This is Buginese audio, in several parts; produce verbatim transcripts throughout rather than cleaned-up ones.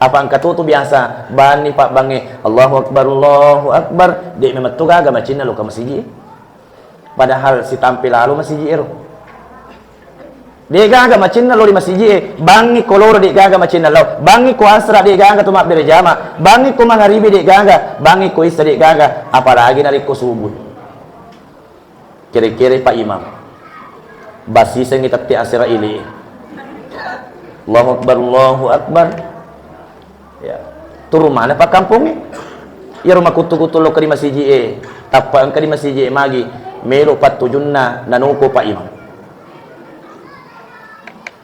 Apa engka to tu biasa, banni pabbangnge, "Allahu Akbar, Allahu Akbar," de' memettu gaga macinna lo ka masiji. Padahal sitampe lalo masiji ero. De' gaga macinna lo ri masiji e, bangngi ko loro de' gaga macinna lo, bangngi ko asra de' gaga to mabbere jama, bangngi ko mangaribi de' gaga, bangngi ko isa de' gaga, apalagi narekko subuh. Kere-kere Pak Imam. Basisengngi tette asera ili. Allahu Akbar, Allahu Akbar. Ya. Turun mana Pak kampongnge? Iyaro makuttu-kuttu lo ke di masiji e. Tappa engka di masiji e magi. Melo pattujunna nanoko Pak Imam.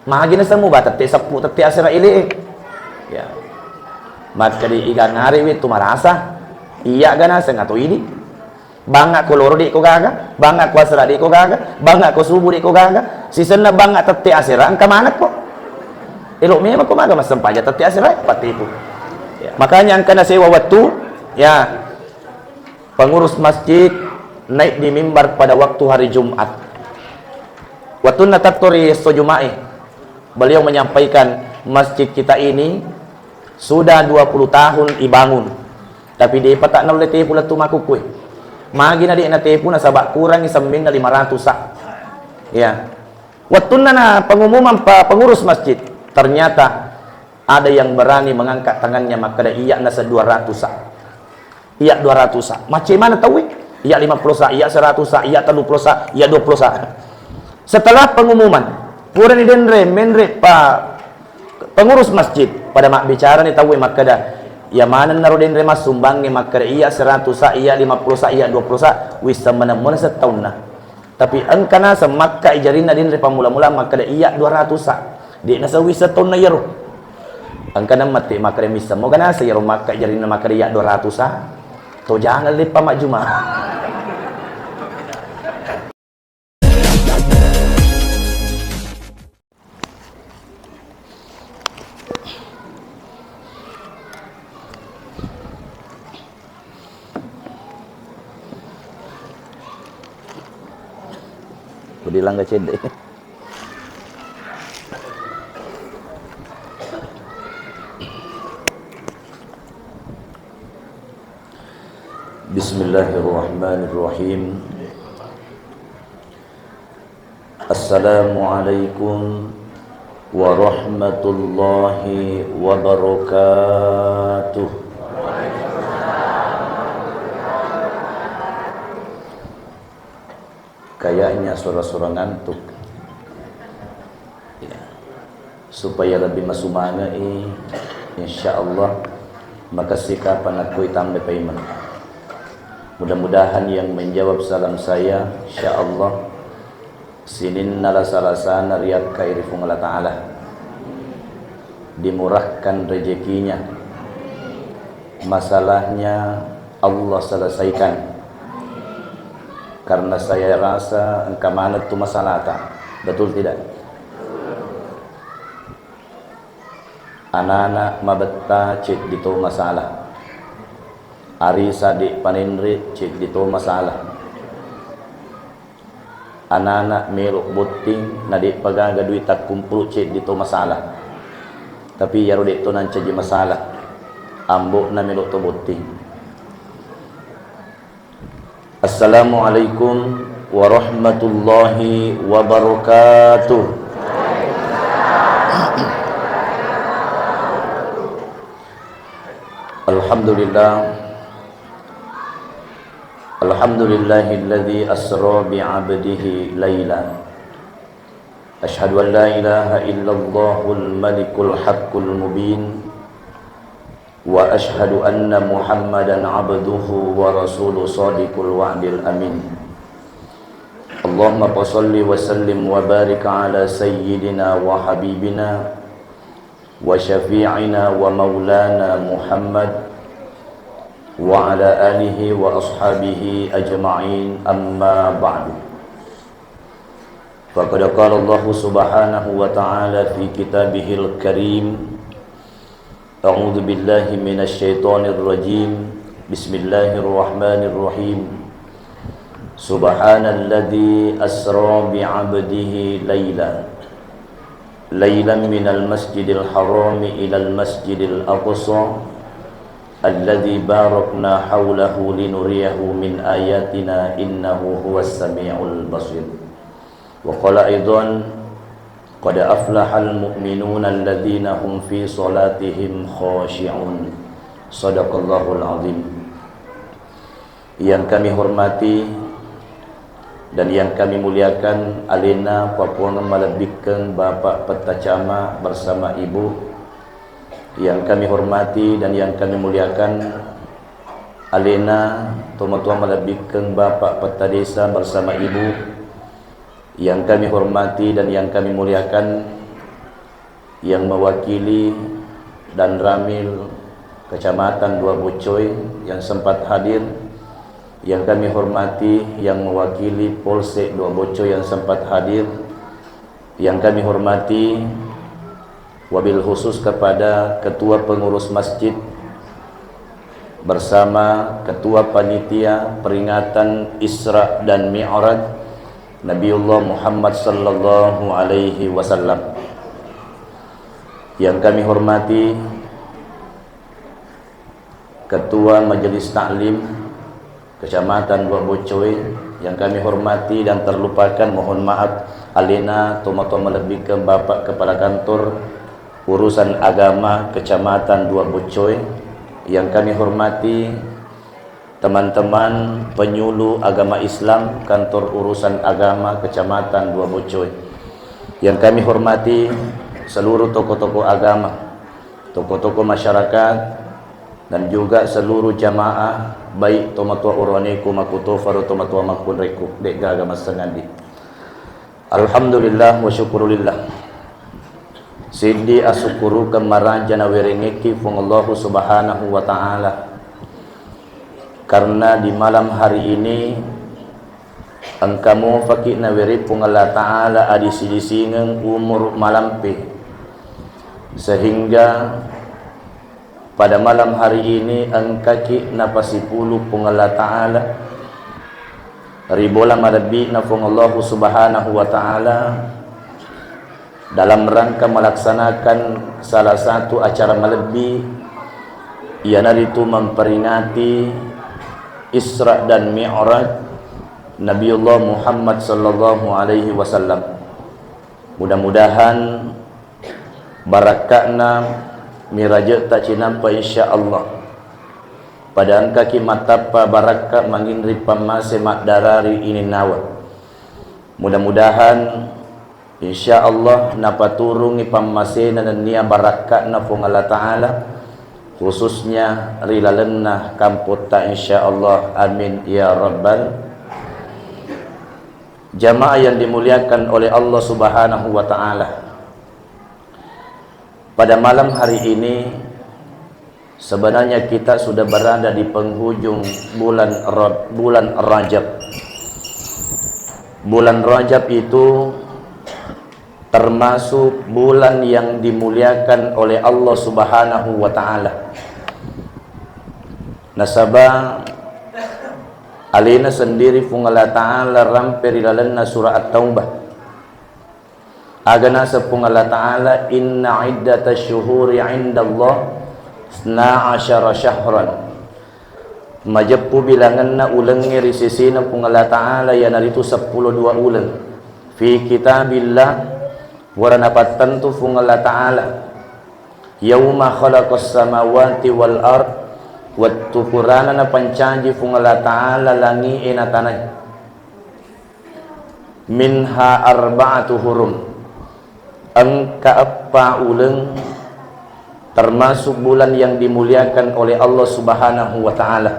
Magi nasemmu ba tette seppu tette asera ili e. Ya. Makkeda iga ngare we tu marasa. Iya ga naseng atau idi. Bangnga ko loro de' ko gaga, bangnga ko asera de' ko gaga, bangnga ko subuh de' ko gaga, sisenna bangnga tette asera engka manekko. Elo memang ko maga massempajang tette asera, pattepu. Ya. Makanya engka nasewa wettu, ya, pengurus masjid naik di mimbar pada waktu hari Jumat. Wettunna tetto ri esso Jumae, beliau menyampaikan masjid kita ini sudah dua puluh tahun ibangun. Tapi de'pa ta naulle tepu lettu makkukkue. Magi na de' natepu nasaba' kurangngi semminna lima ratus sa. Ya. Wettunna na pengumuman pa pengurus masjid, ternyata ada yang berani mengangkat tangannya makkeda iya nasa dua ratus sa. Iya dua ratus sa. Macemana tauwe? Iya lima puluh sa, iya seratus sa, iya tellu puluh sa, iya dua puluh sa. Setelah pengumuman, purani denre menre pa pengurus masjid pada mabbicarani tauwe makkeda, iya maneng naro denre massumbangnge makkeda iya seratus sa, iya lima puluh sa, iya dua puluh sa, wisseng maneng mona settaunna. Tapi engka naseng makkai jarinna denre pammula-mula makkeda iya dua ratus sa. De' naseng wisseng taunna iyaro. Engka nang matti makkeda misseng moga naseng iyaro makkai jarinna makkeda iya dua ratus sa. To jangan leppa majjuma. Udah langga cedde. Bismillahirrahmanirrahim. Assalamualaikum warahmatullahi wabarakatuh. Kayaknya sura-sura ngantuk. Ya. Supaya lebih masumange'i, insya Allah, makessika panakku itambe paimeng. Mudah-mudahan yang menjawab salam saya, insya Allah, sininna lasa-lasana riakkai ri Fuang Allah Ta'ala. Dimurahkan rezekinya. Masalahnya Allah selesaikan. Karena saya rasa engka maneng tu masalahta. Betul tidak? Anana mabetta ceddi to masalah. Arisa de' panenre ceddi to masalah. Anana melo botting na de'pa gaga dui takkumpulu ceddi to masalah. Tapi iyaro de' to nancaji masalah. Ambo'na melo to botting. Assalamualaikum warahmatullahi wabarakatuh. Alhamdulillah. Alhamdulillahilladzi asra bi'abdihi laila. Asyhadu an la ilaha illallahul malikul haqqul mubin. Wa asyhadu anna Muhammadan abduhu wa rasuluh shadiqul wa'dil amin. Allahumma fasalli wa sallim wa barik ala sayyidina wa habibina wa syafi'ina wa maulana Muhammad wa ala alihi wa ashabihi ajma'in, amma ba'du. Faqad qala Allahu subhanahu wa ta'ala fi kitabihil karim, a'udzu billahi minasy syaithanir rajim. Bismillahirrahmanirrahim. Subhanalladzi asra bi'abdihi laila. ليلا من المسجد الحرام إلى المسجد الأقصى الذي باركنا حوله لنريه من آياتنا إنه هو السميع البصير. وقال أيضا: قد أفلح المؤمنون الذين هم في صلاتهم خاشعون. صدق الله العظيم. Yang kami hormati dan yang kami muliakan alena papuangeng malebbikkeng Bapak Petta Camat bersama Ibu. Yang kami hormati dan yang kami muliakan alena tomatoa malebbikkeng Bapak Petta Desa bersama Ibu. Yang kami hormati dan yang kami muliakan yang mewakili Danramil Kecamatan Dua Boccoe yang sempat hadir, yang kami hormati yang mewakili Polsek Dua Boccoe yang sempat hadir, yang kami hormati wabil khusus kepada Ketua Pengurus Masjid bersama Ketua Panitia Peringatan Isra dan Mi'raj Nabiullah Muhammad sallallahu alaihi wasallam. Yang kami hormati Ketua Majelis Taklim Kecamatan Dua Boccoe, yang kami hormati dan terlupakan, mohon maaf, alena tomatoa malebbikkeng Bapak Kepala Kantor Urusan Agama Kecamatan Dua Boccoe, yang kami hormati teman-teman penyuluh agama Islam Kantor Urusan Agama Kecamatan Dua Boccoe, yang kami hormati seluruh tokoh-tokoh agama, tokoh-tokoh masyarakat, dan juga seluruh jamaah, baik tomatoa orowaneku makkutofaro tomatoa makkunraikku, de'gaga massengadi. Alhamdulillah wa syukurulillah. Siddi asukkurukeng maraja nawerengekki Puang Allahu Subhanahu wa Ta'ala, karena di malam hari ini engka mufaki nawereng Puang Allah Ta'ala adisi-disingeng umur malampe, sehingga pada malam hari ini engkaki napasipulu Puang Allah Ta'ala ri bola malebbi'na Puang Allahu Subhanahu wa Ta'ala dalam rangka melaksanakan salah satu acara malebbi, iyanaritu memperingati Isra dan Mi'raj Nabiullah Muhammad sallallahu alaihi wasallam. Mudah-mudahan barakka'na miraje'ta cinampa, insya Allah, pada engkaki mattappa barakka manginri pammase maddarari ininnawa. Mudah-mudahan, insya Allah, napaturungi pammasena nennia barakka'na Puang Allah Ta'ala, khususnya ri lalenna kampotta, insya Allah. Amin ya rabbal. Jamaah yang dimuliakan oleh Allah Subhanahu wa Ta'ala, pada malam hari ini sebenarnya kita sudah berada di penghujung bulan Ra-, bulan Rajab. Bulan Rajab itu termasuk bulan yang dimuliakan oleh Allah Subhanahu wa Ta'ala. Nasaba alena sendiri Puang Allah Ta'ala rampe ri lalenna surah At-Taubah. Aga naseng Puang Allah Ta'ala, "Inna iddatasyy syuhuri 'indallah isna asyara syahran." Majeppu bilangenna ulengnge ri sesena Puang Allah Ta'ala, iyanaritu seppulo dua uleng. Fi kitabillah, pura napattentu Puang Allah Ta'ala, yauma khalaqas samawati wal ard, wettu purana napancaji Puang Allah Ta'ala langi'e na tanae. Minha arba'atu hurum. Engka eppa uleng, termasuk bulan yang dimuliakan oleh Allah Subhanahu wa Ta'ala.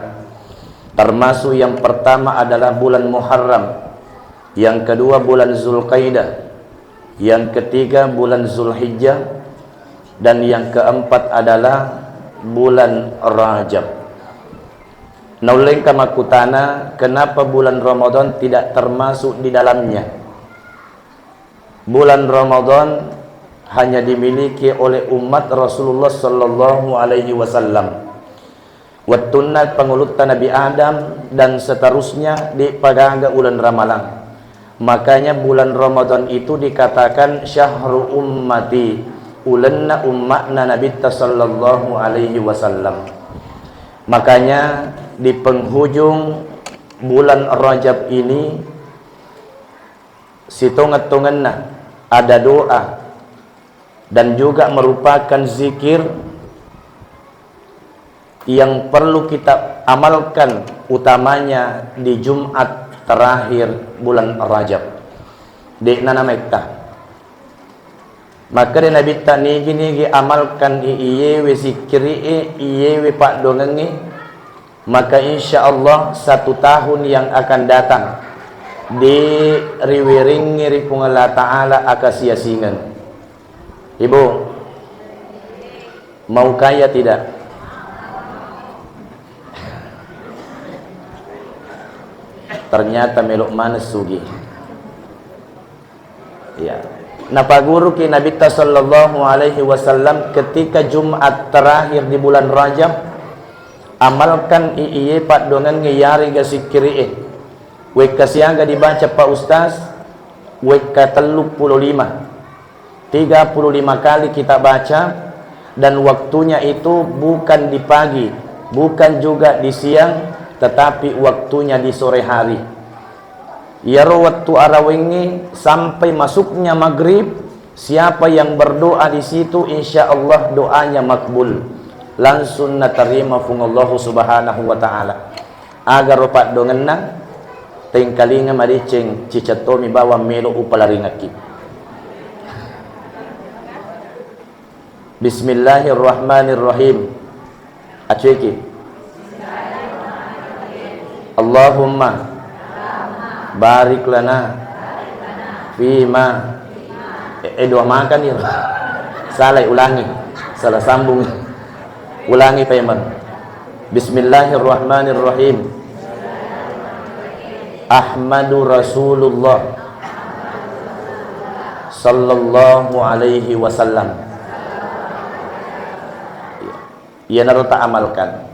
Termasuk yang pertama adalah bulan Muharram, yang kedua bulan Zulkaidah, yang ketiga bulan Zulhijjah, dan yang keempat adalah bulan Rajab. Naullengka makkutana, kenapa bulan Ramadan tidak termasuk di dalamnya? Bulan Ramadan hanya dimiliki oleh umat Rasulullah sallallahu alaihi wasallam. Wettunna pangulutta Nabi Adam dan seterusnya, de'pa gaga uleng Ramalang. Makanya bulan Ramadan itu dikatakan syahru ummati, ulenna umma'na Nabitta sallallahu alaihi wasallam. Makanya di penghujung bulan Rajab ini, sitongeng-tongenna ada doa dan juga merupakan zikir yang perlu kita amalkan, utamanya di Jumat terakhir bulan Rajab. De'na namaitta. Makkeda Nabitta, nigi-nigi amalkan i iyewe sikkiri'e, iyewe paddoangengnge, maka insya Allah satu tahun yang akan datang, de riwerengngi ri Puang Allah Ta'ala akasiasingeng. Ibu, mau kaya tidak? Ternyata melok maneng sugi. Iya. Napaguruki Nabitta sallallahu alaihi wasallam ketika Jumat terakhir di bulan Rajab, amalkan i iye paddoangengnge yarega sikkiri'e. Wekka siaga dibaca Pak Ustaz? Wekka telluppulo lima. Tiga puluh lima kali kita baca, dan waktunya itu bukan di pagi, bukan juga di siang, tetapi waktunya di sore hari. Iyaro wettu arawengnge sampai masuknya maghrib, siapa yang berdoa di situ, insya Allah doanya makbul. Langsung natarima Fuang Allahu Subhanahu wa Ta'ala. Agaro paddoangenna, tengkalinga madeceng, cicettomi bawang melo upalaringakki. Bismillahirrahmanirrahim. Acueki. Allahumma barik lana fima, eh, eh, dua makan ya. Salah, ulangi. Salah sambung. Ulangi paimeng. Bismillahirrahmanirrahim. Ahmadu Rasulullah sallallahu alaihi wasallam. Iyanaro ta amalkan.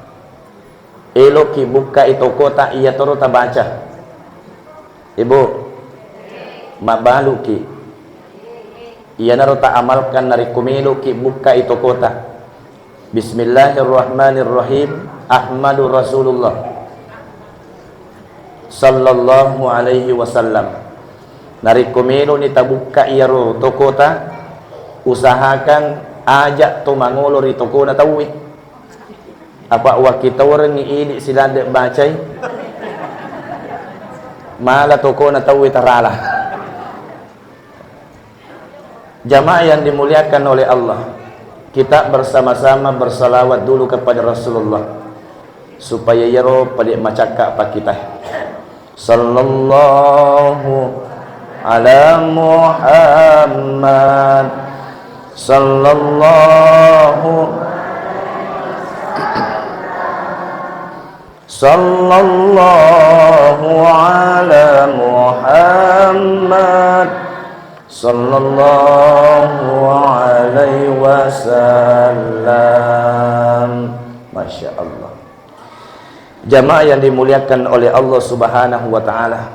Eloki bukkai tokota, iyatoro tabaca. Ibu, mabbaluki. Iyanaro ta amalkan narekko meloki bukkai tokota. Bismillahirrahmanirrahim. Ahmadu Rasulullah sallallahu alaihi wasallam. Narekko meloni tabukka iyaro tokota, usahakan aja to mangolo ri tokona tauwe. Apa wakkitaurengngi idi siladde bacai, mala tokona tauwe tarala. Jamaah yang dimuliakan oleh Allah, kita bersama-sama bersalawat dulu kepada Rasulullah supaya iyaro pale macakka pa kita. Sallallahu ala Muhammad. Sallallahu, sallallahu ala Muhammad. Sallallahu alaihi wasallam. Masya Allah. Jamaah yang dimuliakan oleh Allah Subhanahu wa Ta'ala,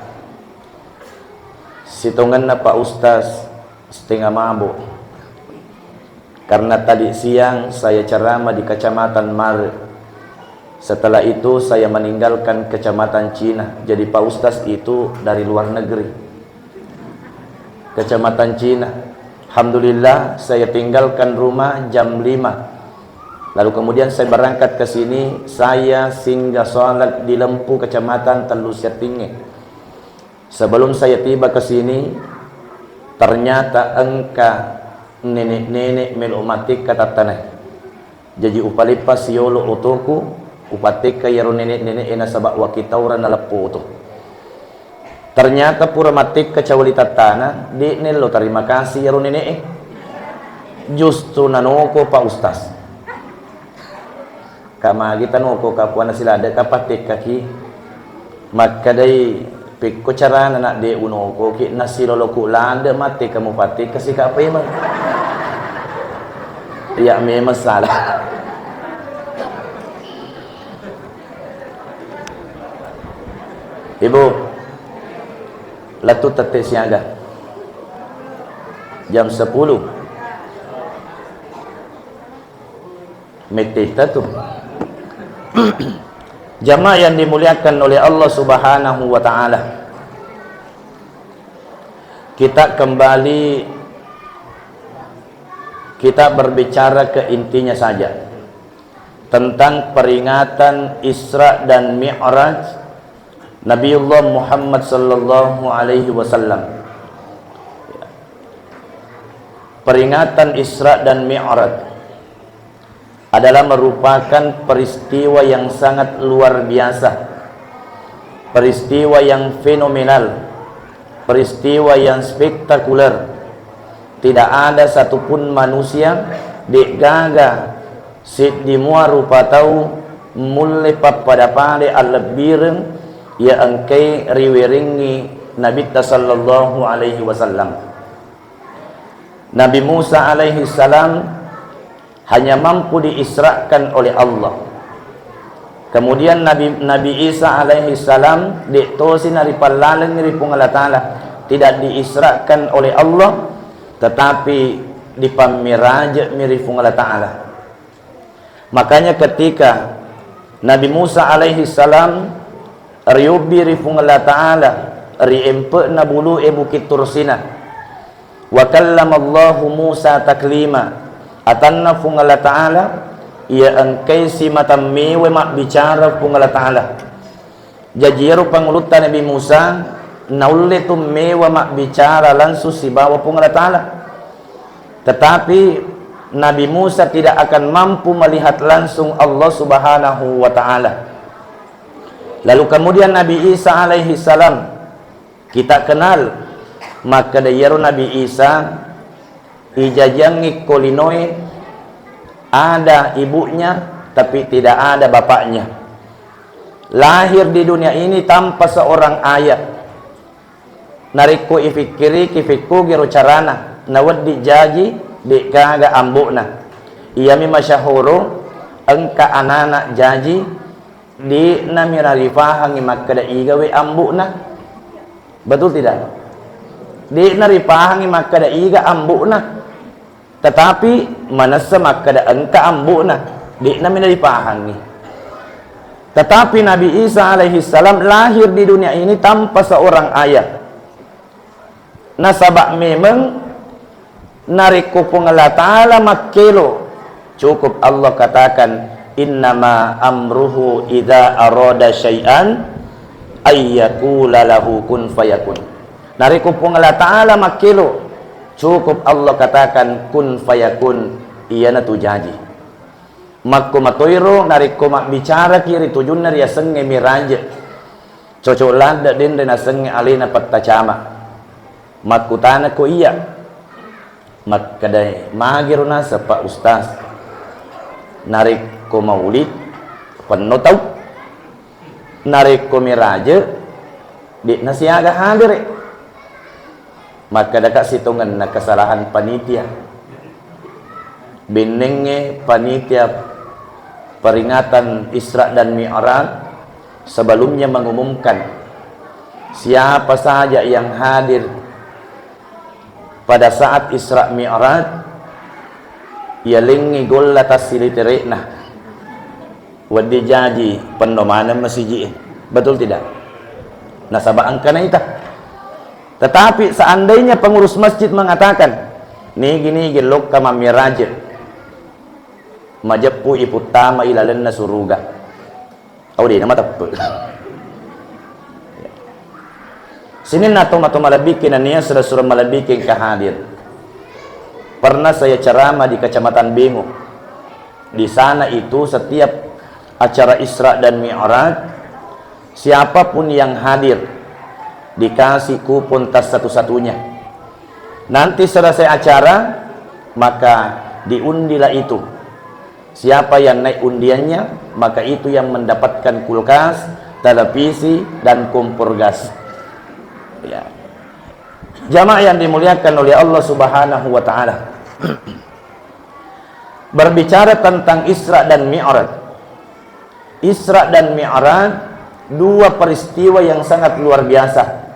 sitongenna Pak Ustaz setengah mabuk. Karena tadi siang saya ceramah di Kecamatan Mare. Setelah itu saya meninggalkan Kecamatan Cina. Jadi Pak Ustaz itu dari luar negeri. Kecamatan Cina. Alhamdulillah, saya tinggalkan rumah jam lima. Lalu kemudian saya berangkat ke sini, saya singgah salat di Lempu, Kecamatan Tellu Siattingnge. Sebelum saya tiba ke sini, ternyata engka nenek-nenek melo mattekka tattanae. Jaji upaleppa siolo otoku, upattekka iyaro nenek-nenek e nasaba wakkitaureng naleppo oto. Ternyata pura mattekka cawali tattana, de'na ello tarima kasih iyaro nenek e. Justru nanoko Pak Ustaz. Ka magi tanoko ka puana siladde ka pattekkaki. Makkedai, pekko carana nak de unokoki nasiloloku lande mattekka mupattekka sika paimeng. Iya memang salah. Ibu, Atu tette siaga. Jam sepuluh. Mettetta tu. Jamaah yang dimuliakan oleh Allah Subhanahu wa Ta'ala, kita kembali, kita berbicara ke intinya saja, tentang peringatan Isra dan Mi'raj Nabiullah Muhammad sallallahu alaihi wasallam. Peringatan Isra dan Mi'raj adalah merupakan peristiwa yang sangat luar biasa, peristiwa yang fenomenal, peristiwa yang spektakuler. Tidak ada satupun manusia, de'gaga siddi mua rupa tau mulle pappada-pada allebbireng iya engkai riwerengngi Nabitta sallallahu alaihi wasallam. Nabi Musa alaihi salam hanya mampu diisrakan oleh Allah. Kemudian Nabi, Nabi Isa alaihi salam de'tosi naripallalengngi ri Puang Allah Ta'ala, tidak diisrakan oleh Allah, tetapi dipammirajemi ri Puang Allah Ta'ala. Makanya ketika Nabi Musa alaihi salam riobbi ri Puang Allah Ta'ala ri empe'na bulu'e Bukit Tursina, wa kallamallahu Musa taklima, atanna Puang Allah Ta'ala iya engkai simata mewa mabbicara Puang Allah Ta'ala. Jaji iyaro pangulutta Nabi Musa naulle tu mewa mabbicara langsung sibawa Puang Allah Ta'ala. Tetapi Nabi Musa tidak akan mampu melihat langsung Allah Subhanahu wa Ta'ala. Lalu kemudian Nabi Isa alaihi salam, kita kenal, makkeda iyaro Nabi Isa ijajiangngi ko linoe ada ibunya, tapi tidak ada bapaknya. Lahir di dunia ini tanpa seorang ayah. Narekko ifikkiriki fekkogiro carana, nawedding jaji, de'gaga ambo'na. Iyami masyahoro, engka anana jaji, de'nami naripahangngi makkeda igawe ambo'na. Betul tidak? De'na ripahangngi makkeda iga ambo'na. Tetapi manessa makkeda engka ambo'na, de'nami naripahangngi. Tetapi Nabi Isa alaihi salam lahir di dunia ini tanpa seorang ayah. Nasaba memeng narekko Puang Allah Ta'ala makkelo, cukup Allah katakan, "Innama amruhu idza arada syai'an ayyakula lahu kun fayakun." Narekko Puang Allah Ta'ala makkelo, cukup Allah katakan, "Kun fayakun," iyanatu jaji. Makko matoiro narekko mabbicaraki ri tujunna riasengnge miraje, cocok ladde denre nasengnge alena pettacama. Makkutana ko iya, makkedae, "Magiro naseng, Pak Ustaz, narekko maulid penno tau, narekko miraje de'na siaga hadere." Makkedaka sitongenna kesalahan panitia. Bennengnge panitia peringatan Isra dan Mi'raj sebelumnya mengumumkan siapa saja yang hadir pada saat Isra Mi'raj, yalengngi golla tassilitere'na. Wedding jaji penno maneng masiji'e. Betul tidak? Nasaba engka naita. Tetapi seandainya pengurus masjid mengatakan, "Nigi-nigi lokka mammiraje, majeppu iputtama ilalenna suruga." Au de' namateppe. Sininna tomatoa malebbi'ki nennia sura-sura malebbi'ki engka hadir. Pernah saya ceramah di Kecamatan Bengo. Di sana itu setiap acara Isra dan Mi'raj, siapapun yang hadir dikasih kupon tas satu-satunya. Nanti selesai acara, maka diundilah itu. Siapa yang naik undiannya, maka itu yang mendapatkan kulkas, televisi, dan kompor gas. Ya. Jamaah yang dimuliakan oleh Allah Subhanahu wa Ta'ala. Berbicara tentang Isra dan Mi'raj. Isra dan Mi'raj, dua peristiwa yang sangat luar biasa.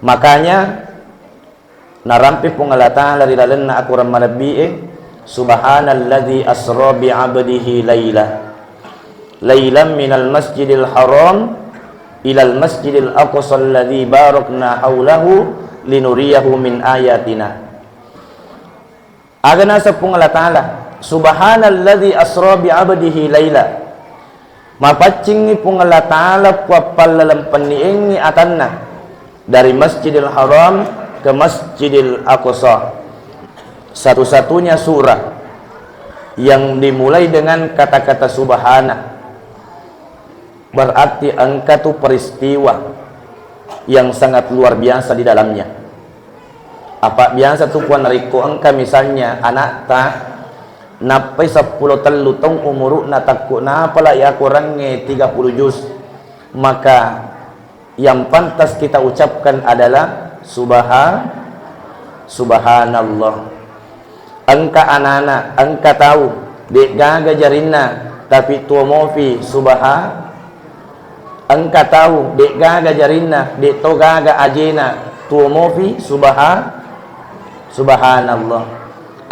Makanya, narampe Puang Allah Ta'ala ri lalenna akorang malebbi'e, "Subhanalladzi asra bi 'abdihi laila, lailan minal masjidil haram ilal masjidil aqsa alladzi barakna haulahu linuriyahu min ayatina." Aga naseng Puang Allah Ta'ala, "Subhanalladzi asra bi 'abdihi laila." Mapaccingngi Puang Allah Ta'ala kuappallalempenniengngi atanna dari Masjidil Haram ke Masjidil Aqsa. Satu-satunya surah yang dimulai dengan kata-kata subhana. Berarti engka tu peristiwa yang sangat luar biasa di dalamnya. Apa biasa tu, Puang, narekko engka misalnya anakta nappai seppulo tellu taung umuru'na, takku napala iya Korangnge tiga puluh juz, maka yang pantas kita ucapkan adalah subha-, subhanallah. Engka anana, engka tau, de'gaga jarinna, tapi tuo mofi, subha-, engka tau, de'gaga jarinna, de'to gaga ajena, tuo mofi, subha-, subhanallah.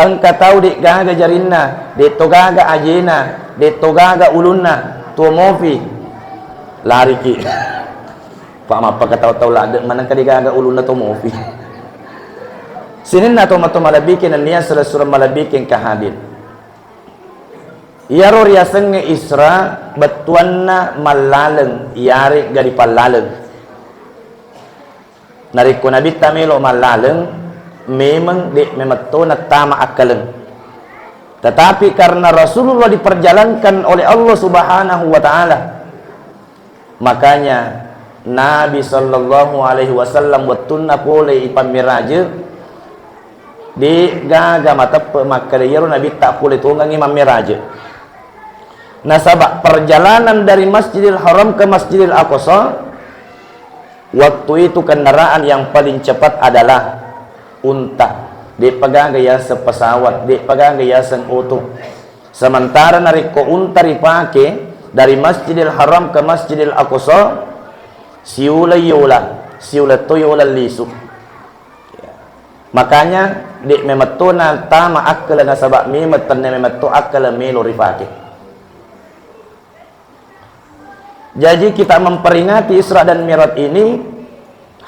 Engka tau, de'gaga jarinna, de'to gaga ajena, de'to gaga ulunna, tuo mofi, lariki. Pa mappakatau-tau ladde' manengka de'gaga ulunna, to mofi. Sininna tomatoa malebbiki nennia sura-sura malebbiki engka hadir. Iyaro riasengnge Isra bettuanna mallaleng, iyaregga ripallaleng. Narekko Nabitta melo mallaleng, memeng de' memetto nattama akkaleng. Tetapi karena Rasulullah diperjalankan oleh Allah Subhanahu wa Ta'ala, makanya Nabi Sallallahu Alaihi Wasallam wettunna pole ipammiraje, de'gaga mateppe' makkeda iyaro Nabitta pole tongengngi mammiraje. Nasaba perjalanan dari Masjidil Haram ke Masjidil Aqsa, waktu itu kendaraan yang paling cepat adalah unta. De'pa gaga yaseng pesawat, de'pa gaga yaseng oto. Sementara narekko unta ripake dari Masjidil Haram ke Masjidil Aqsa, siula yola, siula to yola lisu. Ya. Makanya, de' memetto natama akkala nasaba memeng tennia memetto akkala melo ripake. Jadi, kita memperingati Isra dan Mi'raj ini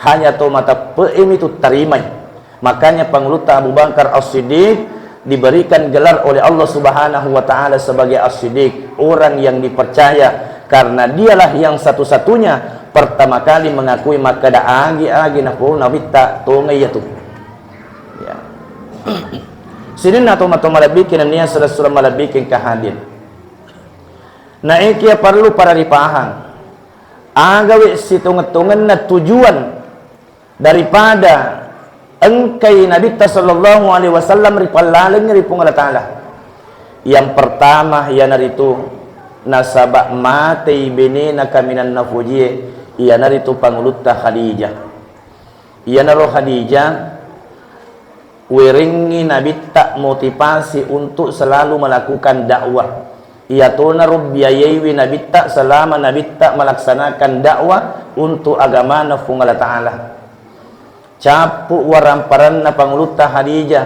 hanya to mateppe'imi tu tarimai. Makanya Pangulutta Abu Bakar As-Siddiq diberikan gelar oleh Allah Subhanahu wa Ta'ala sebagai As-Siddiq, orang yang dipercaya, karena dialah yang satu-satunya pertama kali mengakui makkeda agi-agi napau Nabitta tongeng iyatu. Ya. Sininna tomatoa malebbiki nennia sura-sura malebbiki engka hadir. Naekia parellu pada ripahang, agawe sitongeng-tongenna tujuan daripada engkai Nabitta Sallallahu Alaihi Wasallam ripallaleng ri Puang Allah Ta'ala. Yang pertama, iyanaritu nasaba matei benena kaminang nafojie, iyanaritu Pangulutta Khadijah. Iyanaro Khadijah werengngi Nabitta motivasi untuk selalu melakukan dakwah. Iyatonaro biayaiwi Nabitta selama Nabitta melaksanakan dakwah untuk agamana Puang Allah Ta'ala. Cappu waramparanna Pangulutta Khadijah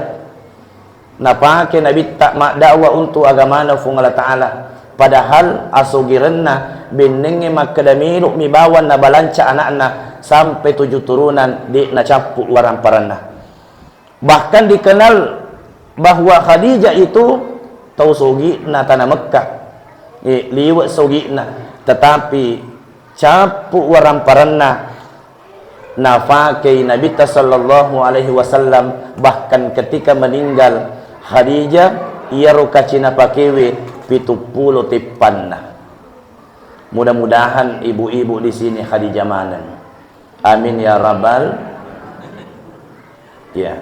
napake Nabitta maddakwa untuk agamana Puang Allah Ta'ala. Padahal asogirenna bennengnge makkeda melo'mi bawang nabalanca ana'na sampai tujuh turunan, de' nacappu waramparanna. Bahkan dikenal bahwa Khadijah itu tau sogi'na tana Mekkah. Eh, liwe' sogi'na, tetapi cappu waramparanna nafakei Nabitta Sallallahu Alaihi Wasallam, bahkan ketika meninggal Khadijah, iyaro kaci napakewe pitu pulo teppanna. Mudah-mudahan ibu-ibu di sini Khadijah maneng. Amin ya rabbal, ya.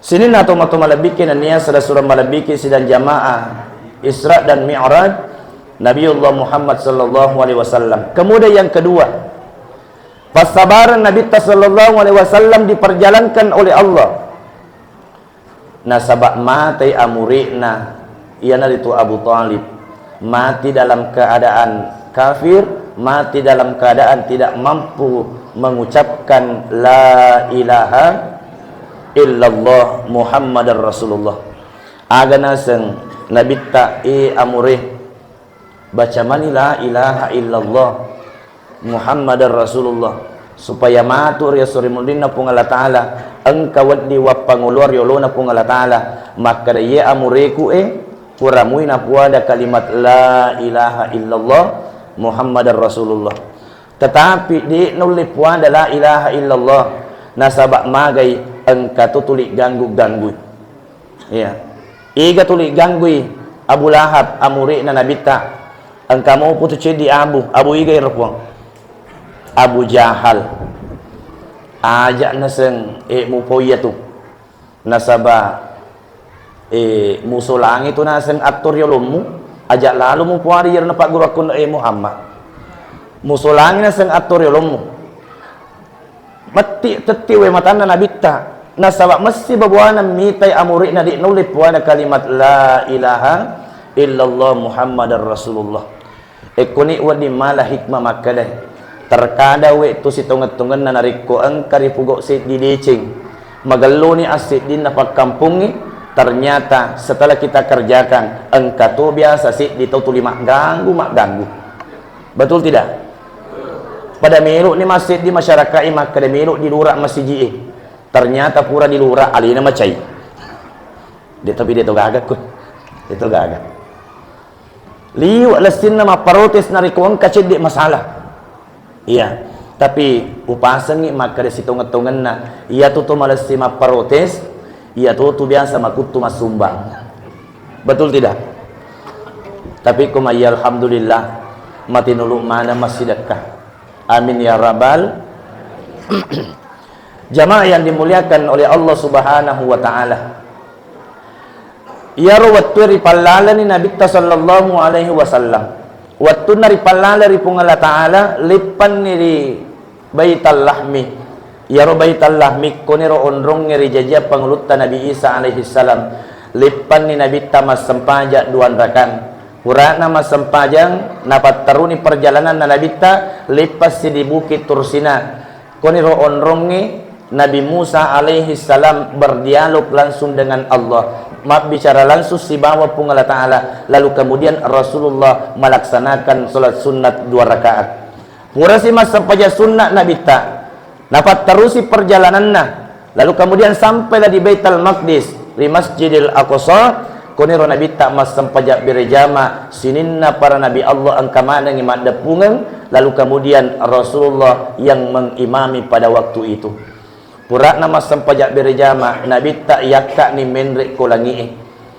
Sininna tomatoa malebbiki nennia sura-sura malebbiki sidang jamaah Isra dan Mi'raj Nabiullah Muhammad Sallallahu Alaihi Wasallam. Kemudian yang kedua, passabareng Nabitta Sallallahu Alaihi Wasallam diperjalankan oleh Allah. Nasaba matei amuri'na, iyanaritu Abu Thalib. Mati dalam keadaan kafir, mati dalam keadaan tidak mampu mengucapkan la ilaha illallah Muhammadar Rasulullah. Aga naseng Nabitta, e amure, baca mani la ilaha illallah Muhammadar Rasulullah, supaya matu ri esso ri munrinna Puang Allah Ta'ala, engka wedding wappangoloa ri olona Puang Allah Ta'ala, makkeda, ye amureku e, pura mui napuada kalimat la ilaha illallah Muhammadar Rasulullah. Tetapi de' naulle puada la ilaha illallah, nasaba magai engka tu tuli ganggu-ganggui. Iya. Iga tuli ganggui Abu Lahab, amure'na Nabitta. Engka mopo tu ceddi Abu, Abu iga ero, Puang? Abu Jahal. Aja naseng, eh, mupoiya tu. Nasaba, eh, musolangi tu naseng atto riolommu, aja lalo mupoari iyaro napagguru akkunna, eh, Muhammad. Musolangi naseng atto riolommu. Metti tetti wae matanna Nabitta. Nasaba messi babuana mitai amure'na de' naulle puada kalimat la ilaha illallah Muhammadar Rasulullah. Ekkoni wedding mala hikmah makkeda, terkadang we tu sitongeng-tongenna narekko engka ripugau seddi deceng, magelloni asseddinna pakkampongnge, ternyata setelah kita kerjakan, engka to biasa seddi tau tuli magganggu, magganggu. Betul tidak? Pada melo ni masseddi masyarakat e makkeda melo di lura masiji e. Ternyata pura di lura alena macai. De' tapi de' to gaga ko. De' to gaga. Liwe' lessinna mapparotes narekko engka cedde' masalah. Iya, tapi upasengngi makkeda sitongeng-tongenna, iyatu to malessi mapparotes, iyatu tu biasa makuttu massumbang. Betul tidak? Tapi ko mai alhamdulillah, matinulu maneng massidekka. Amin ya rabbal. Jamaah yang dimuliakan oleh Allah Subhanahu wa Ta'ala. Iyaro wettue ripallaleni Nabitta sallallahu alaihi wasallam. Wettunna ripallale ri Puang Allah Ta'ala, lippanni ri Baital Lahmi. Iyaro Baital Lahmi koniro onrongnge rijajiang pangulutta Nabi Isa alaihi salam. Lippanni Nabitta massempajang duanrakang. Purana massempajang, napatteruni perjalananna Nabitta, lippassi di Bukit Tursina. Koniro onrongnge Nabi Musa alaihi salam berdialog langsung dengan Allah, mabbicara langsung sibawa Puang Allah Ta'ala, lalu kemudian Rasulullah melaksanakan salat sunnat dua rakaat. Purasi massempajang sunnat Nabitta, napatterusi perjalananna, lalu kemudian sampailah di Baitul Maqdis, ri Masjidil Aqsa, koniro Nabitta massempajang berejama, sininna para nabi Allah engka manengngi maddeppungeng, lalu kemudian Rasulullah yang mengimami pada waktu itu. Purana massempajang berejama, Nabitta yakkani menre ko langi'e.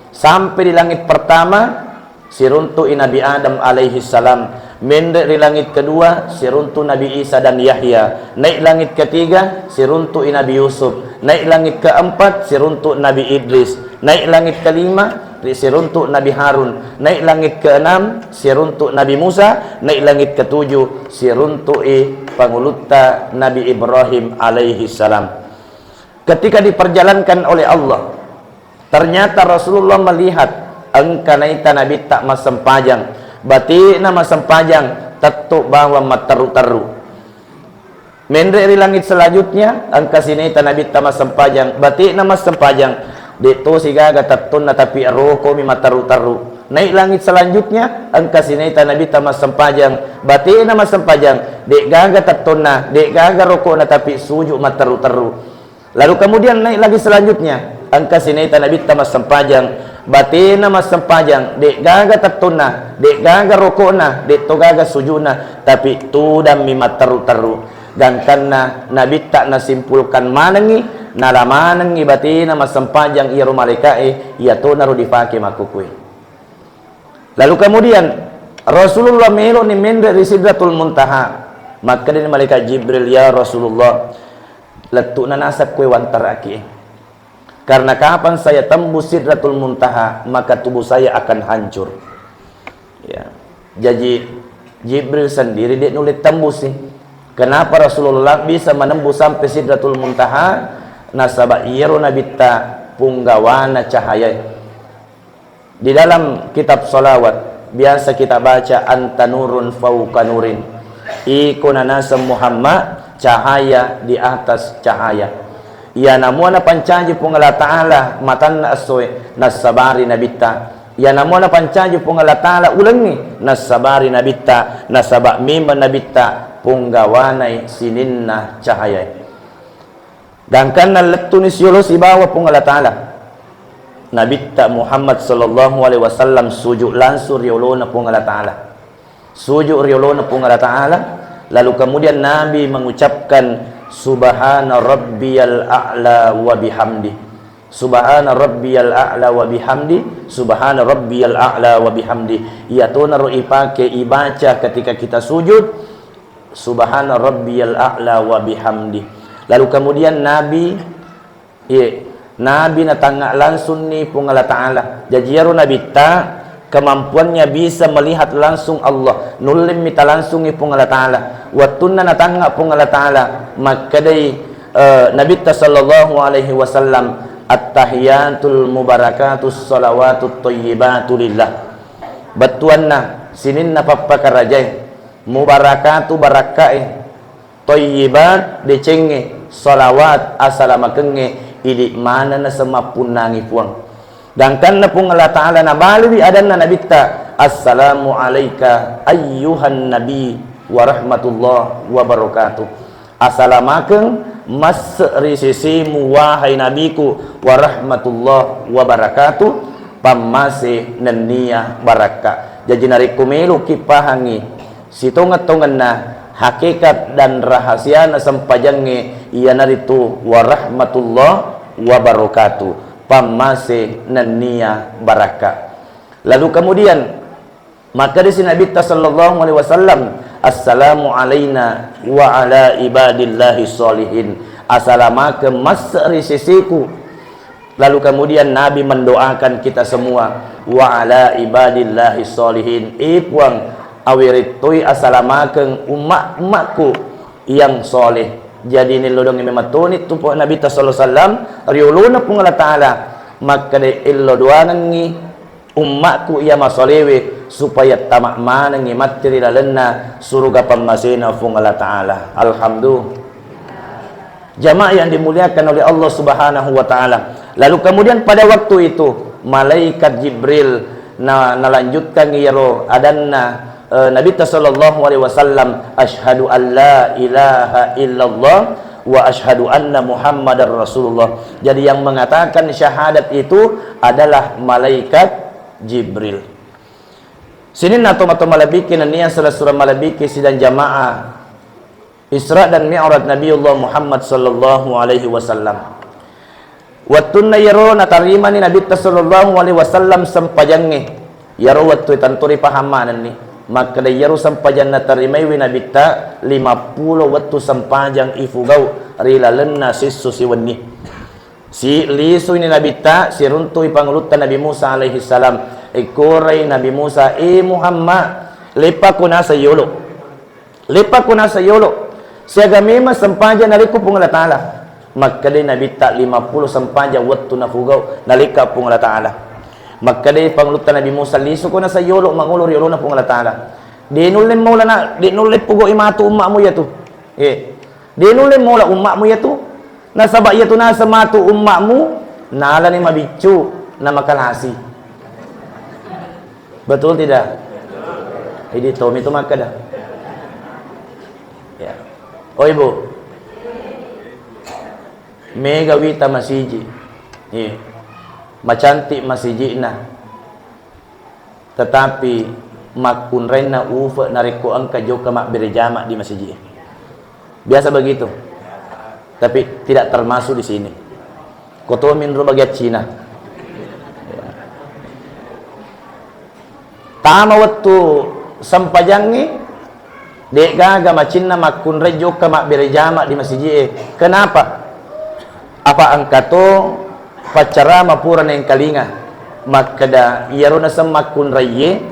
Sampai di langit pertama, siruntu'i Nabi Adam alaihi salam. Menre ri langit kedua, siruntu Nabi Isa dan Yahya. Naik langit ketiga, siruntu'i Nabi Yusuf. Naik langit keempat, siruntu Nabi Idris. Naik langit kelima, ri-, siruntu Nabi Harun. Naik langit keenam, siruntu Nabi Musa. Naik langit ketujuh, siruntu'i pangulutta Nabi Ibrahim alaihi salam. Ketika diperjalankan oleh Allah, ternyata Rasulullah melihat engka naita Nabitta massempajang, bate'na massempajang, tettu bawang matteru-teru. Menre ri langit selanjutnya, engka sinaita Nabitta massempajang, bate'na massempajang, de' tosi gaga tettonna tapi roko'mi matteru-teru. Naik langit selanjutnya, engka sinaita Nabitta massempajang, bate'na massempajang, de' gaga tettonna, de' gaga roko'na tapi suju' matteru-teru. Lalu kemudian naik lagi selanjutnya, engka sinaita Nabitta massempajang, batena massempajang, de' gaga tettonna, de' gaga roko'na, de' to gaga suju'na, tapi tudammi matteru-teru. Gangkanna Nabitta nasimpulkan manengngi, nala manengngi batena massempajang iyaro malaika'e, iyatonaro dipake makkukue. Lalu kemudian Rasulullah melo'ni menre ri Sidratul Muntaha. Makkedani malaikat Jibril, "Ya Rasulullah, lettu'na naseng koe wantaraki. Karena kapan saya tembus Sidratul Muntaha, maka tubuh saya akan hancur." Ya. Jadi Jibril sendiri de' nulle tembus sih. Kenapa Rasulullah bisa menembus sampai Sidratul Muntaha? Nasaba iyaro Nabitta punggawana cahaya. Di dalam kitab salawat, biasa kita baca, "Anta nurun fauqa nurin." Iko nanaseng Muhammad, cahaya di atas cahaya. Iyanamua napancaji Puang Allah Ta'ala matanna essoe, nassabari Nabitta. Iyanamua napancaji Puang Allah Ta'ala ulengngi, nassabari Nabitta, nasaba memeng Nabitta ponggawanai sininna cahayae. Gangkanna lettuni siolo sibawa Puang Allah Ta'ala, Nabitta Muhammad sallallahu alaihi wasallam sujud langsung ri olona Puang Allah Ta'ala. Sujud ri olona Puang Allah Ta'ala, lalu kemudian Nabi mengucapkan, "Subhana rabbiyal a'la wa bihamdi. Subhana rabbiyal a'la wa bihamdi. Subhana rabbiyal a'la wa bihamdi." Iyatonaro ipake, ibaca ketika kita sujud, "Subhana rabbiyal a'la wa bihamdi." Lalu kemudian Nabi Iye, Nabi natangnga langsung ni Puang Allah Ta'ala. Jaji, iyaro Nabitta kemampuannya bisa melihat langsung Allah. Nulle mita langsungi Puang Allah Ta'ala. Wettunna natangnga Puang Allah Ta'ala, makkedai, eh, Nabitta sallallahu alaihi wasallam, "Attahiyatul mubarakatus salawatut thayyibatu lillah." Bettuanna sininna pappakarajai, mubarakatu barakkae, thayyibat, decengnge, salawat, asalamakengnge, idi maneng nasemappunnangi Puang. Gangkanna Puang Allah Ta'ala nabaliwi adanna Nabitta, "Assalamu alaika ayyuhan nabi wa rahmatullah wa barakatuh." Asalamakeng masse ri sesemu, wahai Nabiku, wa rahmatullah wa barakatuh, pammase nennia barakka. Jaji, narekko meloki pahangi sitongeng-tongenna hakikat dan rahasiana sempajangnge, iyanaritu warahmatullah wabarakatuh, pammase nennia barakka. Lalu kemudian, makkedasi Nabitta sallallahu alaihi wasallam, "Assalamu alaina wa ala ibadillahi sholihin." Asalamakeng masse ri seseku. Lalu kemudian Nabi mendoakan kita semua, "Wa ala ibadillahi sholihin." Eh Puang, awerettoi asalamakeng umma-, ummakku yang soleh. Jadi, nillo doangngi memang toni tu Nabitta sallallahu alaihi wasallam, riolona Puang Allah Ta'ala, makkeda, "Illo doangengngi ummakku iya masolewe supaya tama manengngi matti ri lalenna suruga pammasena Puang Allah Ta'ala." Alhamdulillah. Jamaah yang dimuliakan oleh Allah Subhanahu wa Ta'ala. Lalu kemudian pada waktu itu, malaikat Jibril na-, nalanjutkan iyaro adanna, eh, Nabitta sallallahu alaihi wasallam, "Asyhadu an la ilaha illallah wa asyhadu anna Muhammadar Rasulullah." Jadi, yang mengatakan syahadat itu adalah malaikat Jibril. Sininna tomatoa malebbiki nennia selessureng malebbiki sidang jamaah Isra dan Mi'raj Nabiullah Muhammad sallallahu alaihi wasallam. Wettunna iyaro natarimani Nabitta sallallahu alaihi wasallam sempajangnge, iyaro wettue tentu ripahang manenni. Makkeda iyaro sempajang natarimaiwi Nabitta, lima puluh wettu sempajang ifugau ri lalenna sissu siwenni. Si-, lisuni Nabitta, siruntui pangulutta Nabi Musa alaihi salam. Ikkorai Nabi Musa, "Eh Muhammad, leppakko naseng yolo." Leppakko naseng yolo, siaga memang sempajang narekko Puang Allah Ta'ala. Makkedai Nabitta, lima puluh sempajang wettu nafugau nalekka Puang Allah Ta'ala. Makkedai pangulutta Nabi Musa, lisuko naseng yolo mangolo ri olona Puang Allah Ta'ala. De nulle mola na, de nulle pugau matu ummakmu iyatu. Eh, de nulle mola ummakmu iyatu. Nasaba iyatu naseng matu ummakmu, nalani mabiccu, namakalasi. Betul tidak? Idi tommi tu makkeda. Ya. Oh, Ibu. Mega wita masiji. Iya. Macantik masijina. Tetapi makkunrainna ufe narekko engka jokka mabbere jama di masiji. Biasa begitu. Tapi tidak termasuk di sini. Koto minro bagian Cina. Tama wettu sempajangngi, de'gaga macinna makkunrai jokka mabbere jama di masiji e. Kenapa? Apa engkato paccarama pura naengkalinga makkeda, iyaro naseng makkunraiye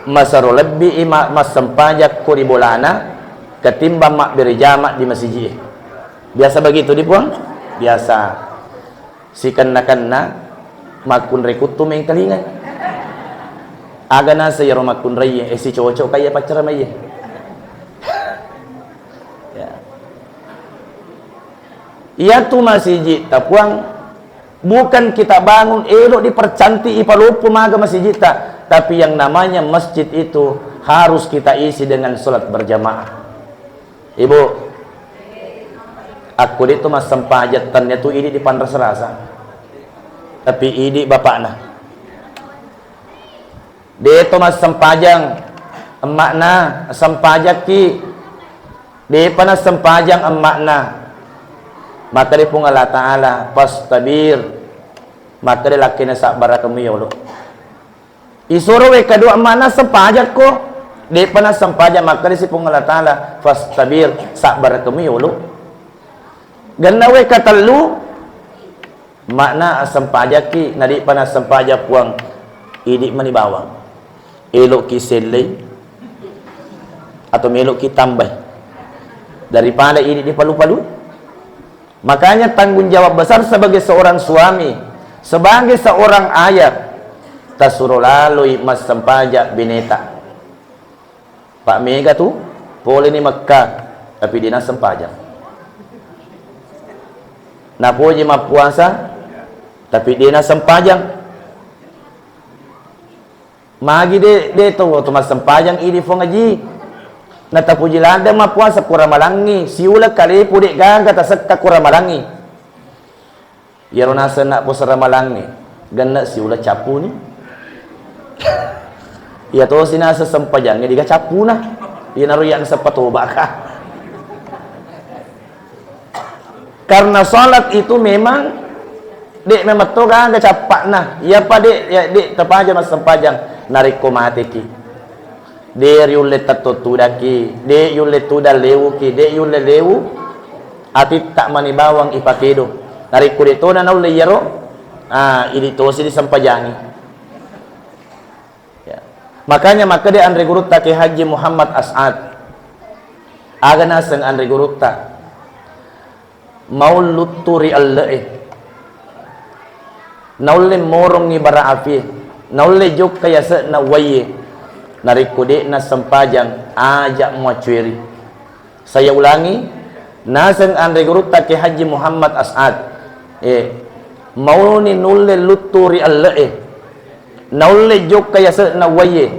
masero lebbi i ma-, massempajang ko ri bolana ketimbang mabbere jama di masiji e. Biasa begitu di Puang? Biasa. Sikenna-kenna makkunrai kuttu mengkalingai. Aga naseng iyaro makkunraiye, eh, sicocok kaiya paccaramaye. Ya. Iyatu masijitta, Puang, bukan kita bangun, elo dipercantik, ipaloppo maga masijitta, tapi yang namanya masjid itu harus kita isi dengan sholat berjamaah. Ibu, akko de' to massempajang, tennia tu idi dipanrasa-rasa. Tapi idi bapakna. De' to massempajang emma'na, sempajakki. De'pa nassempajang emma'na. Makkeda Puang Allah Ta'ala, "Fastabir." Makkeda lakkena, "Sabbarakemmi yolo." Isuro wekka dua emma'na, "Sempajakko." De'pa nassempajang, makkeda si Puang Allah Ta'ala, "Fastabir, sabbarakemmi yolo." Genna wekka tellu, makna assempajakki, nadi'pa nassempajang Puang, idi mani bawang. Elo'ki sellei atau melo'ki tambai daripada idi dipalu-palu. Makanya tanggung jawab besar sebagai seorang suami, sebagai seorang ayah, tasuro laloi massempajang beneta. Pak mega tu, poleni Mekka, tapi de' nassempajang. Napoji mappuasa, tapi de' nassempajang. Magi de', de' to, to massempajang idi Puang Haji. Natapuji ladde mappuasa ku Ramalangngi, siuleng kalepu de' gaga tasekka ku Ramalangngi. Iyaro naseng na puasa Ramalangnge, genne siuleng cappuni. Iya tosi naseng sempajangnge diga cappuna. Iyanaro iya naseng patobaka. Karena salat itu memang de' memang to gaga cappa'na. Iyapa de', ya, de' tapaja massempajang narekko mateki. De' riulle tetto tudakki, de' yulle tudang lewuki, de' yulle lewu atitta mani bawang ipakedo. Narekko de' tona naulle iyaro, ah, idi tosi disempajangi. Ya. Makanya makkeda anre gurutta Kiai Haji Muhammad As'ad. Aga naseng anre gurutta? Mau luttu ri elle'e. Naulle morongngi bara afie. Naulle jokka yase'na uwaiye. Narekko de' nassempajang, aja' muaccueri. Saya ulangi, naseng anre gurutta Kiai Haji Muhammad As'ad. Eh, mauni nulle luttu ri elle'e. Naulle jokka yase'na uwaiye.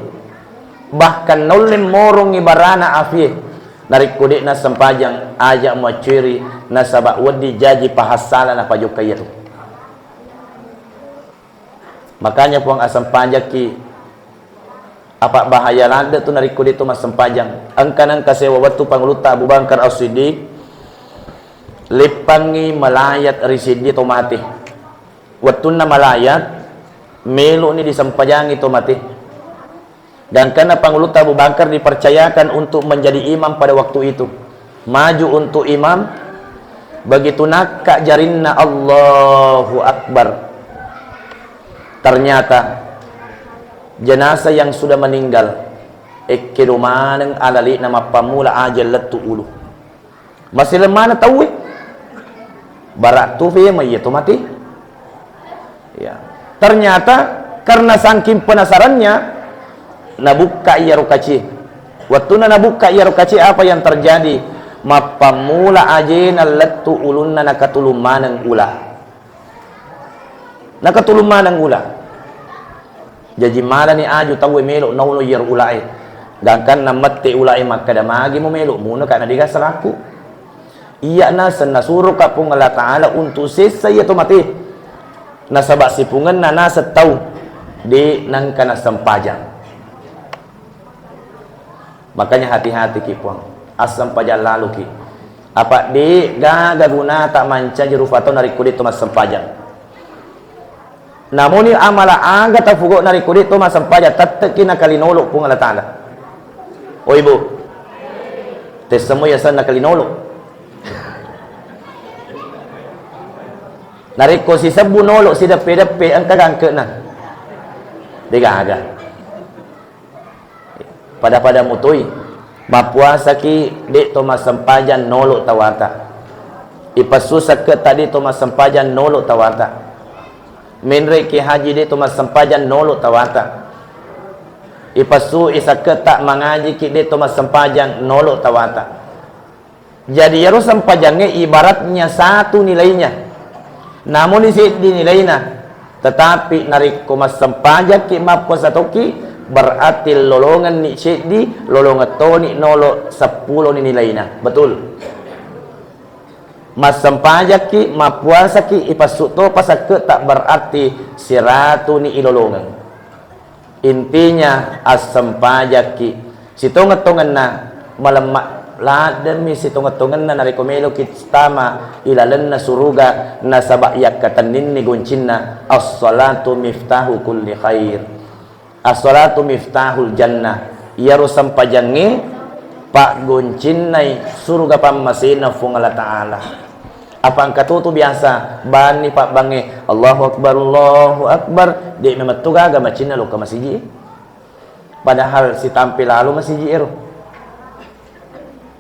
Bahkan naulle morongngi barana afie. Narekko de' nassempajang, aja' muaccueri, nasaba' wedding jaji pahassala napajokka iyatu. Makanya Puang assempajakki, apa bahaya ladde tu narekko de' to massempajang. Engka nengka sewa wettu Pangulutta Abu Bakar As-Siddiq, leppangngi malayat ri seddie to mate. Wettunna malayat, melo'ni disempajangi to mate. Gangkanna Pangulutta Abu Bakar dipercayakan untuk menjadi imam pada waktu itu. Maju untuk imam, begitu nakka jarinna, Allahu Akbar. Ternyata jenazah yang sudah meninggal, ekkedo maneng alali'na mappammula ajeng lettu ulu. Masileng maneng tauwe. Bara' tu fema iya to mate. Ya. Ternyata karena saking penasarannya, nabukka iyaro kacie. Wettunna nabukka iyaro kacie, apa yang terjadi? Mappammula ajena lettu ulunna, nakatulung maneng ula. Nakatulung maneng ula. Jaji malani aju tauwe melo nauno iyaro ulae. Gangkanna mette ulae makkeda, "Magi mumelo muno ka na dega salakku?" Iya naseng nasuroka Puang Allah Ta'ala untuk sessa iya to mate. Nasaba sipungenna naseng tau de nengka nassempajang. Makanya hati-hati ki Puang, assempajang lalu ki. Apa de gaga gunata mancaji rupa tau narekko de to massempajang. Namuni amala aga tafugo narekko de to massempajang, tettekki nakalinolo Puang Allah Ta'ala. Oi Bu, tessemo yasenna kalinolo. Narekko sisebbu nolo sideppe-deppe, engka gangkena? De gaga. Pada-pada mutoi, mappuasaki de to massempajang nolo tawata. Ipessu sekketta de to massempajang nolo tawata. Menreki haji de to massempajang nolo tawata. Ipessui sekketta mangajiki de to massempajang nolo tawata. Jadi, iyaro sempajangnge ibaratnya satu nilainya. Namuni seddi nilaina, tetapi narekko massempajakki, mappuasa tokki, berarti lolongenni seddi, lolongeng toni nolo seppulo ni nilaina. Betul. Massempajakki, mappuasaki, ipassu topa sakketa, berarti siratuni ilolongeng. Intinya, assempajakki. Sitongeng-tongenna, malemma-, laddemmi sitongeng-tongenna narekko meloki tama ilalenna suruga, nasaba yakkatenninni goncinna, as-salatu miftahu kulli khair. As-salatu miftahul jannah. Iyaro sempajangnge paggoncinnai suruga pammasena Fuang Allah Ta'ala. Apa engka to tu biasa, banni pabbangnge, "Allahu Akbar, Allahu Akbar," de' memettu gaga macinna lokka masiji. Padahal sitampe lalo masiji ero.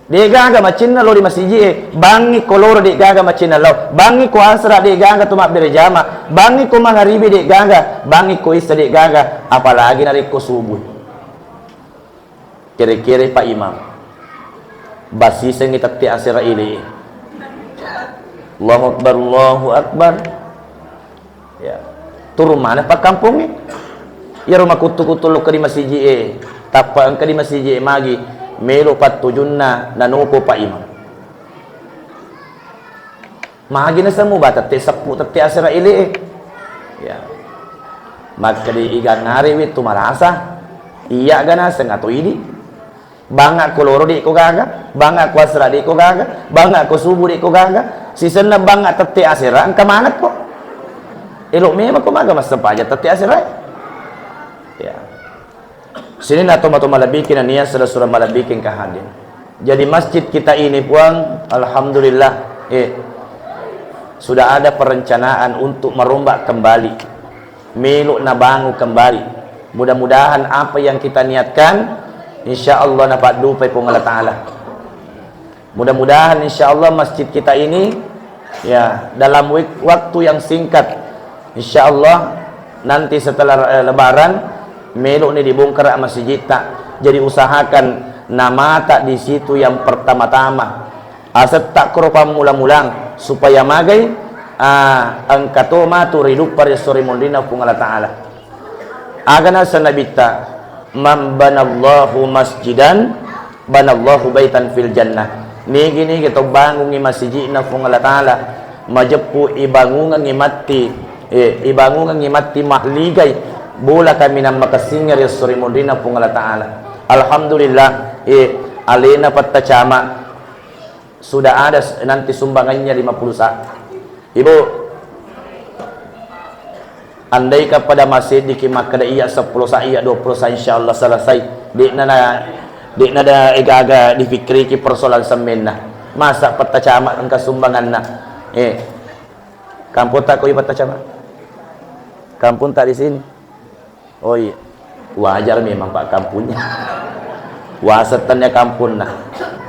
De' gaga macinna lo ri masiji e, bangi ko loro de' gaga macinna lao, bangi ko asra de' gaga to mabbere jama, bangi ko mangaribi de' gaga, bangi ko isya de' gaga, apalagi narekko subuh. Kere-kere Pak Imam. Basisengngi tette asera ile. Allahu Akbar, Allahu Akbar. Ya. Turun mana pakkampongnge. Iyaro makuttu-kuttu lokka di masiji e. Tappa engka di masiji e magi. Melo pattujunna nanopo Pak Imam. Magi naseng muba tette seppu tette asera ile e. Ya. Makkeda igangngare wettu marasa. Iya ga naseng atau idi. Banga ko loro de' ko gaga, banga ko asera de' ko gaga, banga ko subuh de' ko gaga. Sisenna banga tette asera engka manekko. Elo memang ko maga massempajang tette asera. Ya. Sininna tomatoa malebbiki nennia sura-sura malebbiki engka hadir. Jadi masjid kita ini, Puang, alhamdulillah, eh, sudah ada perencanaan untuk merombak kembali. Melo nabangun kembali. Mudah-mudahan apa yang kita niatkan, insya Allah napaddupai Puang Allah Ta'ala. Mudah-mudahan, insya Allah, masjid kita ini, ya, dalam wik-, waktu yang singkat, insya Allah, nanti setelah, eh, Lebaran, melo ni dibongkar masjidta. Jadi, usahakan namata di situ yang pertama-tama. Asetta koro pammula-mulang, supaya magai, ah, engka to matu riduppa ri esso ri monrinna Puang Allah Ta'ala. Aga naseng Nabitta, "Man banallahu masjidan, banallahu baitan fil jannah." Nigi-nigi to bangungngi masiji'na Puang Allah Ta'ala, majeppu ibangungengngi matti, eh, ibangungengngi matti mahligai bola kaminang makessingngé ri esso ri monrinna Puang Allah Ta'ala. Alhamdulillah, eh, alena Patta Camat sudah ada s-, nanti sumbangannya lima puluh sa. Ibu, andaika pada maseddiki makkeda iya seppulo sa, iya dua puluh sa, insya Allah selesai. De'na na, de'na da egaga difikiriki persoalan semmenna. Masa Patta Camat engka sumbanganna? Eh, kampung tak koi Patta Camat? Kampung tak di sini? Oh iya, wajar memang Pak kampunnya. Waseng tennia kampunna.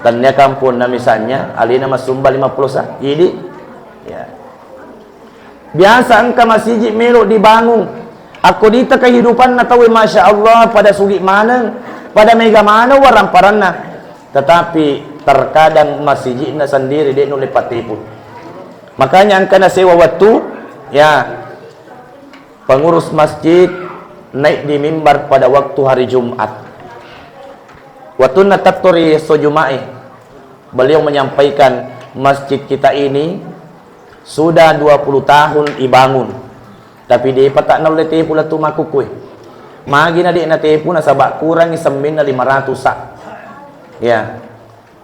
Tennia kampunna misalnya, alena massumba lima puluh sa, idi. Ya. Biasa engka masiji melo dibangun. Akko dita kehidupanna tauwe, masya Allah, pada sugi maneng, pada mega maneng waramparanna. Tetapi terkadang masijikna sendiri de nulle pattipu. Makanya engka nasewa wettu, ya, pengurus masjid naik di mimbar pada waktu hari Jumat. Wettunna tetto ri esso Juma'i, beliau menyampaikan, masjid kita ini sudah dua puluh tahun ibangun, tapi depa tak naulle tepu lettu makkukue. Magi na de natepu nasaba kurangi semminna lima ratus sa. Ya.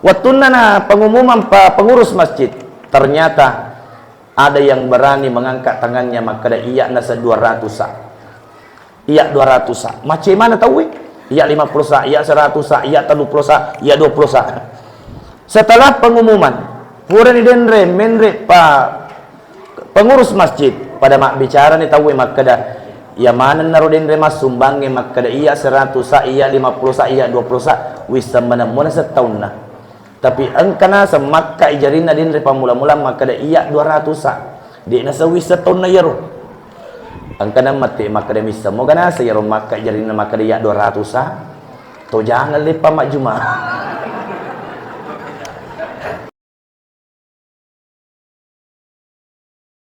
Wettunna na pengumuman pa-, pengurus masjid, ternyata ada yang berani mengangkat tangannya, makkeda, "Iya nasa dua ratus sa. Iya dua ratus sa." Macemana tauwe? Iya lima puluh sa, iya seratus sa, iya tellu puluh sa, iya dua puluh sa. Setelah pengumuman, purani denre menre pa pengurus masjid, pada mabbicarani tauwe makkeda, "Iya manennaro denre massumbangnge makkeda iya seratus sa, iya lima puluh sa, iya dua puluh sa, wisseng maneng mona settaunna." Tapi engka naseng makkai jarinna denre pammula-mula makkeda iya dua ratus sa. De naseng wisseng taunna iyaro. Engka namette makkeda misseng moga naseng iyaro makkai jarinna makkeda iya dua ratus sa. To jangan lepa majjuma.